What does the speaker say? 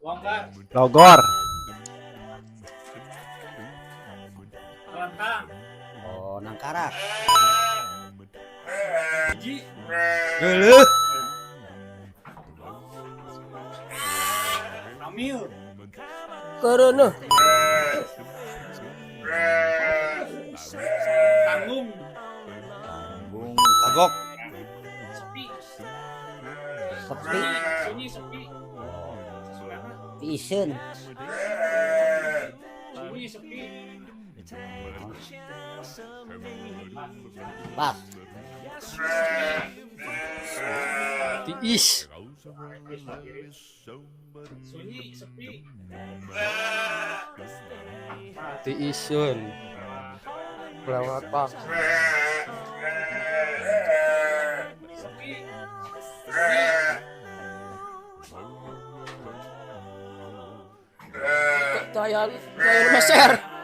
Longgar. Logor. Kelentang. Oh, Nangkarak. Hiji. Geuleuh. Amil. Kereuneuh. Tanggung. Tanggung kagok. Sepi. Sepi. Sunyi sepi. Sasundana. Tiiseun. Sunyi sepi. Pas. Tiis. Sunyi sepi. Tiiseun. Kelewatan. Sepi. Tayan tayan meser.